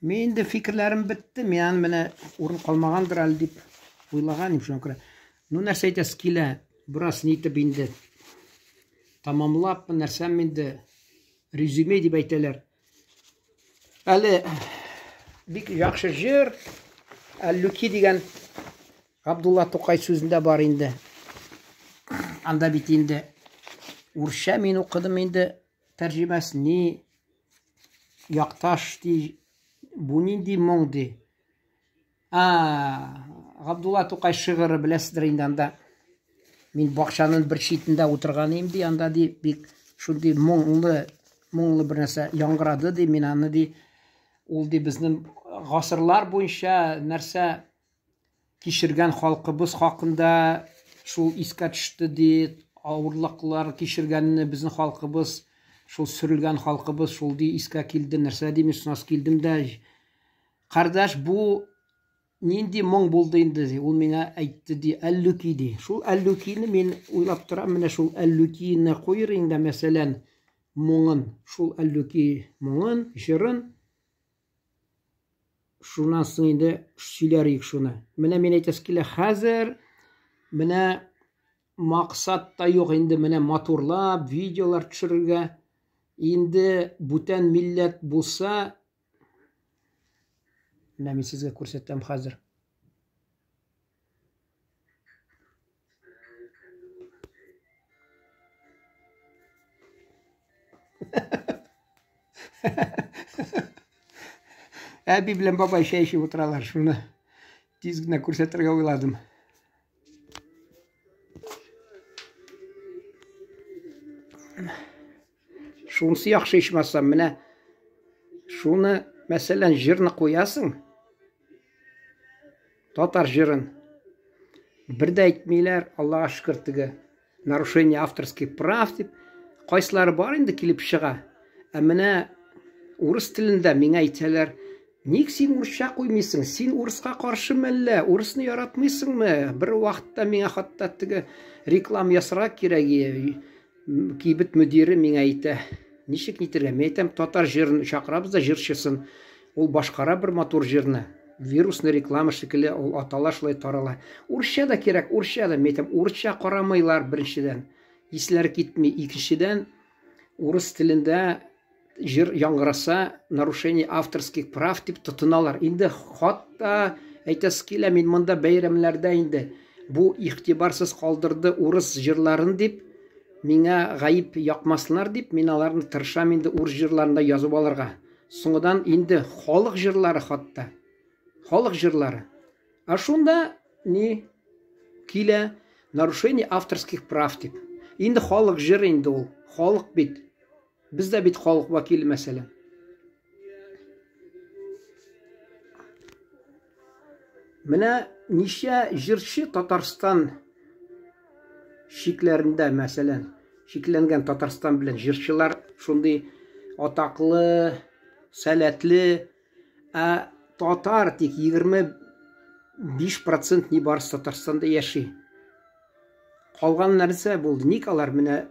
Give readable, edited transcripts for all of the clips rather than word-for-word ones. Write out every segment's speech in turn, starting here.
Мин инде фикерләрем бетте, мин аны менә урын калмагандыр әле дип уйлаган идем, шуңа күрә. Ну, нәрсә әйтәсе килә, бераз нитеп инде тамамлап, нәрсәм инде резюме дип әйтәләр. Әле бик яхшы җыр, Әллүки дигән Габдулла Тукай сүзендә бар инде. Анда бит инде урысча мин укыдым инде тәрҗемәсе ни якташ ди, бу нинди моң ди. А, Габдулла Тукай шигыре беләсездер инде анда. Мин бакчаның бер читендә утырган идем ди, анда ди бик шундый моңлы, моңлы бер нәрсә яңгырады ди, мин аны ди, ул ди безнең гасырлар буенча нәрсә кичергән халкыбыз хакында шул искә төште ди, авырлыклар кичергәнне безнең халкыбыз, шул сөрелгән халкыбыз шул ди искә килде, нәрсә ди, мин шуннан килдем дә, кардәш, бу нинди моң булды инде, ди, ул миңа әйтте ди, әллүки ди. Шул әллүкине мин уйлап торам, менә шул әллүкине куер инде, мәсәлән, моңын, шул әллүки моңын, җырын, Шуннан соң инде сөйләр идек шуны. Менә мин әйтәсе килә, хәзер менә максат та юк инде менә матурлап видеолар төшерергә. Инде бүтән милләт булса, менә мин сезгә күрсәтәм хәзер. Әби белән бабай чәй эчеп утыралар, шуны тиз генә күрсәтергә уйладым. Шунысы яхшы ичмасам, менә шуны, мәсәлән, җырны куясың, татар җырын. Бер дә әйтмиләр, Аллага шөкер, теге нарушение авторских прав дип, кайсылары бар инде килеп чыга. Ә менә урыс телендә миңа әйтәләр, ник син урысча куймыйсың? Син урыска каршы мәллә? Урысны яратмыйсыңмы? Бер вакытта миңа хатта теге реклама ясарга кирәк. Кибет мөдире миңа әйтә, ничек нитергә? Мин әйтәм, татар җырын чакырабыз да җырчысын. Ул башкара бер матур җырны. Вирусный реклама шикелле ул атала шулай тарала. Урысча да кирәк, урысча да. Мин әйтәм, урысча карамыйлар беренчедән. Исләре китми. Икенчедән, урыс телендә җыр яңгыраса, нарушение авторских прав дип тотыналар. Инде хатта әйтәсе килә, мин монда бәйрәмнәрдә инде бу игътибарсыз калдырды урыс җырларын дип, миңа гаеп якмаслар дип, мин аларны тырышам инде урыс җырларында язып алырга. Соңыдан инде халык җырлары хатта. Халык җырлары. А шунда ни килә нарушение авторских прав дип. Инде халык җыр инде ул. Халык бит. Без дә бит халык вәкиле, мәсәлән. Менә ничә җырчы Татарстан чикләрендә, мәсәлән, чикләнгән Татарстан белән җырчылар шундый атаклы, сәләтле, ә татар тик 25% ни барысы Татарстанда яши. Калган нәрсә булды? Ник алар менә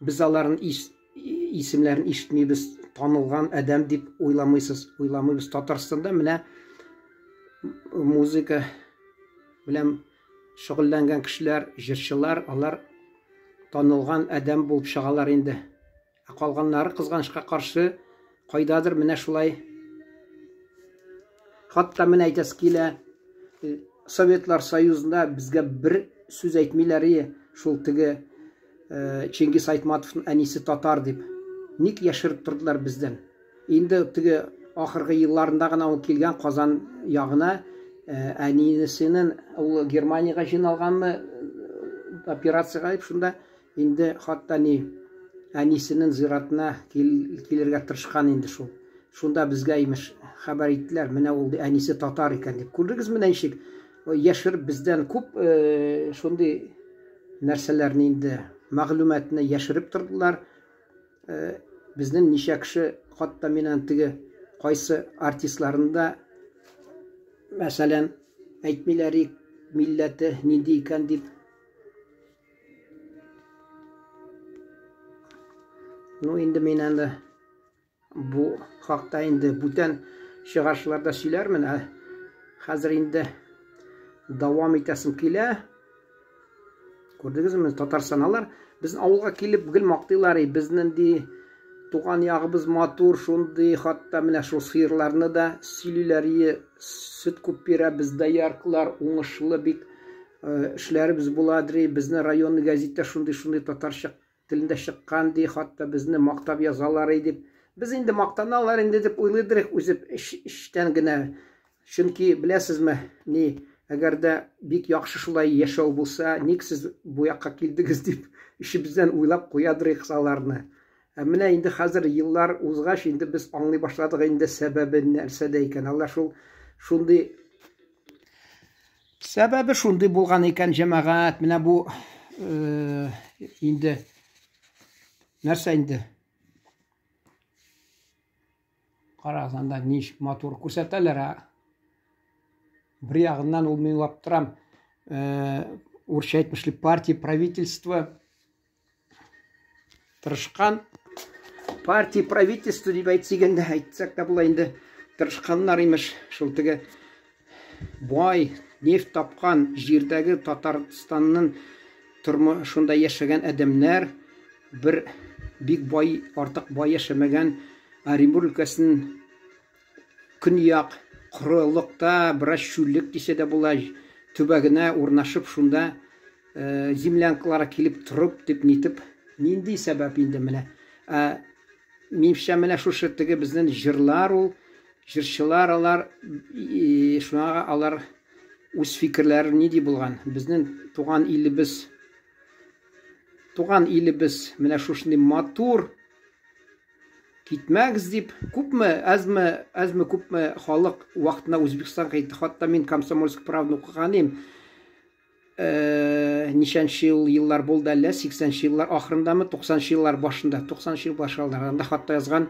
без аларның ис, исемнәрен ишетмибез, танылган адәм дип уйламыйсыз, уйламыйбыз. Татарстанда менә музыка белән шөгыльләнгән кешеләр, җырчылар, алар танылган адәм булып чыгалар инде. Ә калганнары, кызганычка каршы, кайдадыр менә шулай. Хатта менә әйтәсе килә, э, Советлар Союзында безгә бер сүз әйтмиләр и, шул теге э, Чингиз Айтматовның әнисе татар дип. Ник яшереп тордылар бездән? Инде теге ахыргы елларында гына ул килгән Казан ягына, э, әнисенең ул Германиягә җыйналганмы операциягә дип шунда Инде хатта ни, әнисенен зиратына килергә тырышкан инде шул. Шунда безгә, имеш, хәбәр иттеләр, менә ул әнисе татар икән дип. Күрдегез менә ничек яшереп бездән күп шундый нәрсәләрне инде, мәгълүматны яшереп тордылар. Безнең ничә кеше, хатта мин аны теге кайсы артистларында, мәсәлән, әйтмиләр милләте нинди икән дип. Ну, инде мин анда бу хакта инде бүтән чыгарышларда сөйләрмен. Ә хәзер инде дәвам итәсем килә. Күрдегезме, Татарстан алар безнең авылга килеп гел мактыйлар, безнең ди туган ягыбыз матур, шундый, хатта менә шул сыерларны да сөйлиләр, сөт күп бирә, бездә ярклар уңышлы бик эшләребез була, ди, безнең районный гәзиттә шундый-шундый татарча телендә чыккан, ди, хатта безне мактап язалар, дип. Без инде мактаналар инде дип уйлыйдыр үзеп эчтән генә. Чөнки беләсезме, ни, әгәр дә бик яхшы шулай яшәү булса, ник сез бу якка килдегез дип эчебездән уйлап куядыр аларны. Ә менә инде хәзер еллар узгач, инде без аңлый башладык инде сәбәбе нәрсәдә икән. Алар шул шундый сәбәбе шундый булган икән, җәмәгать. Менә бу инде нәрсә инде? Карагыз, анда ничек матур күрсәтәләр, ә? Бер ягыннан ул мин уйлап торам, урысча әйтмешли, партия, правительство тырышкан. Партия, правительство дип әйтсәк инде, әйтсәк тә була инде, тырышканнар имеш, шул теге бай нефть тапкан җирдәге Татарстанның тормышында яшәгән адәмнәр бер бик бай, артык бай яшәмәгән Оренбург өлкәсенең көньяк корылыкта, бераз чүллек дисә дә була, төбәгенә урнашып, шунда землянкалара килеп торып дип нитеп, нинди сәбәп инде менә. Минемчә, менә шушы теге безнең җырлар ул, җырчылар алар, шуңа алар үз фикерләре нинди булган? Безнең туган илебез, туган илебез менә шушындый матур, китмәгез дип, күпме, әзме, әзме күпме халык вакытында Үзбәкстанга китте. Хатта мин Комсомольск правда укыган идем. Ничәнче ел еллар булды әллә, 80нче еллар ахырындамы, 90нчы еллар башында, 90нчы ел башларында хатта язган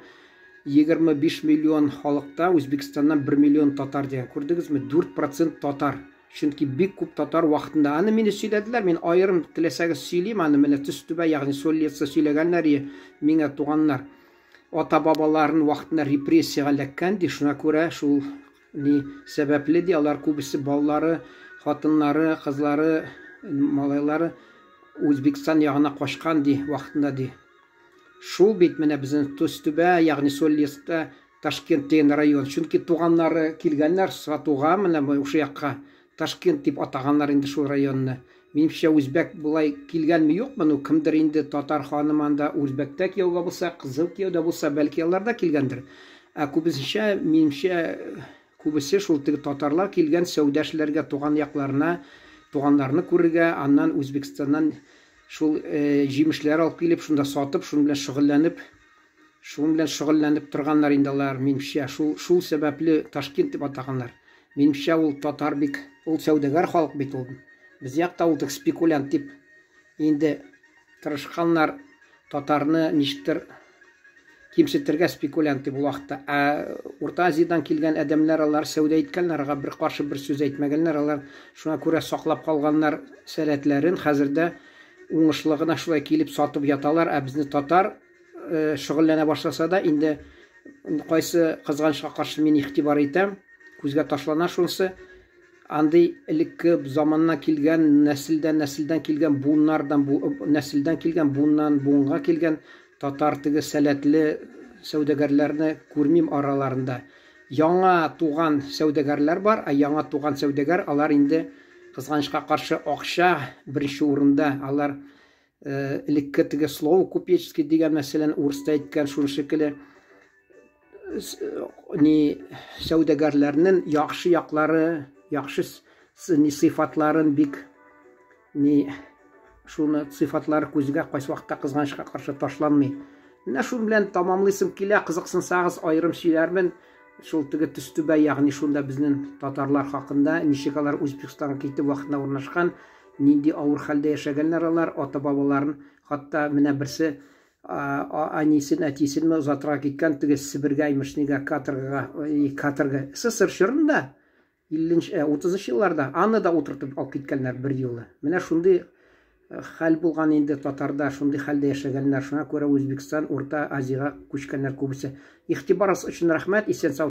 25 миллион халыкта Үзбәкстаннан 1 миллион татар дигән. Күрдегезме? 4% татар. Чөнки бик күп татар вакытында. Аны мине сөйләделәр, мин аерым теләсәгез сөйлим, аны менә төс түбә, ягъни Соль-Илецта сөйләгәннәр миңа туганнар. Ата-бабаларын вакытында репрессиягә эләккән ди, шуңа күрә шул ни сәбәпле ди, алар күбесе балалары, хатыннары, кызлары, малайлары Үзбәкстан ягына качкан ди вакытында ди. Шул бит менә безнең Төстүбә, ягъни Соль-Илецта Ташкент дигән район. Чөнки туганнары килгәннәр сатуга менә бу шул якка. Ташкент дип атаганнар инде шул районны. Минемчә, үзбәк болай килгәнме юкмы, ну кемдер инде татар ханым анда үзбәктә кияүгә булса, кызыл кияүдә булса, бәлки алар да килгәндер. Ә күбесенчә, минемчә, күбесе шул теге татарлар килгән сәүдә эшләргә туган якларына, туганнарны күрергә, аннан Үзбәкстаннан шул җимешләр алып килеп, шунда сатып, шуның белән шөгыльләнеп, шуның белән шөгыльләнеп торганнар инде алар, минемчә, шул шул сәбәпле Ташкент дип атаганнар. Минемчә, ул татар бик, ул сәүдәгәр халык бит ул. Без якта ул тик спекулянт дип инде тырышканнар татарны ничектер кимсетергә спекулянт дип ул вакытта. Ә Урта Азиядән килгән адәмнәр алар сәүдә иткәннәр, ага бер каршы бер сүз әйтмәгәннәр, алар шуңа күрә саклап калганнар сәләтләрен, хәзер дә уңышлы гына шулай килеп сатып яталар, ә безне татар шөгыльләнә башласа да, инде кайсы кызганычка каршы мин игътибар итәм, күзгә ташлана шунысы, андый элекке заманнан килгән, нәселдән нәселдән килгән, буыннардан бу, нәселдән килгән, буыннан буынга килгән татар теге сәләтле сәүдәгәрләрне күрмим араларында. Яңа туган сәүдәгәрләр бар, ә яңа туган сәүдәгәр алар инде кызганычка каршы акча беренче урында, алар элекке теге слово купеческий дигән, мәсәлән, урыста әйткән шуны шикелле ни сәүдәгәрләрнең яхшы яклары, яхшы ни сыйфатларын бик ни шуны сыйфатлары күзгә кайсы вакытта кызганычка каршы ташланмый. Менә шуның белән тамамлыйсым килә, кызыксынсагыз аерым сөйләрмен. Шул теге Төстүбә, ягъни шунда безнең татарлар хакында, ничек алар Үзбәкстанга китеп вакытында урнашкан, нинди авыр хәлдә яшәгәннәр алар, ата-бабаларын, хатта менә берсе әнисен, әтисенме озатырга киткән теге Себергә, имеш, нигә каторгага, каторга, СССР чорында, 50-нче, 30-нчы елларда аны да утыртып алып киткәннәр бер юлы. Менә шундый хәл булган инде татарда, шундый хәлдә яшәгәннәр. Шуңа күрә Үзбәкстан, Урта Азиягә күчкәннәр күбесе. Игътибарыгыз өчен рәхмәт, исән сау.